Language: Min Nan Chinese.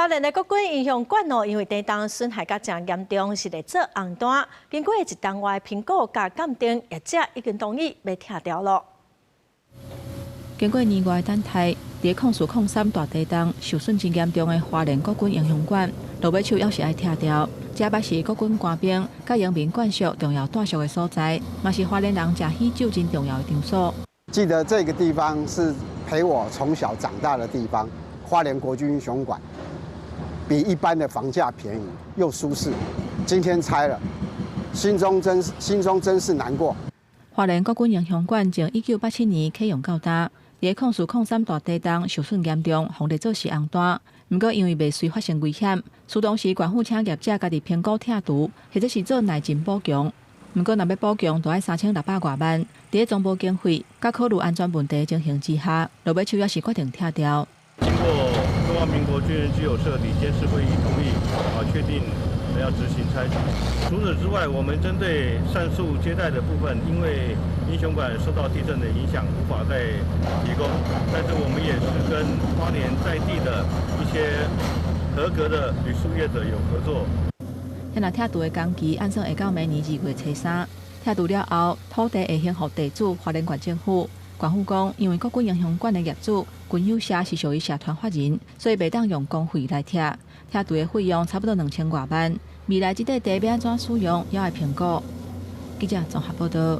花蓮的國軍英雄館哦，因為地動損害甲誠嚴重，是咧做紅單。經過一冬外評估佮鑑定，業者已經同意欲拆掉囉。經過年外等待，佇04-03大地動受損真嚴重的花蓮國軍英雄館，落尾手猶是愛拆掉。這擺是國軍官兵佮榮民眷屬重要住宿的所在，嘛是花蓮人食喜酒真重要的場所。記得這個地方是陪我從小長大的地方，花蓮國軍英雄館，比一般的房價便宜又舒適。今天拆了，心中真是難過。花蓮國軍英雄館從1987年啟用到今，佇04-03大地動受損嚴重，予列做是紅單。毋過因為未遂發生危險，所以當時縣府請業者家己評估拆除，或者是做耐震補強。毋過若欲補強，就愛3600外萬。佇總部經費佮考慮安全問題情形之下，落尾手猶是決定拆掉。經過中華民國軍人之友社理監事會議同意，確定要執行拆除。除此之外，我們針對膳宿接待的部分，因為英雄館受到地震的影響，無法再提供。但是我們也是跟花蓮在地的一些合格的旅宿業者有合作。遐若拆除的工期按算會到明年2月初3。拆除了後，土地會還予地主花蓮縣政府。縣府講，因為國軍英雄館的業主軍友社是屬於社團法人，所以袂當用公費來拆。拆除的費用差不多2000外萬。未來這塊地欲按怎使用，猶愛評估。記者綜合報道。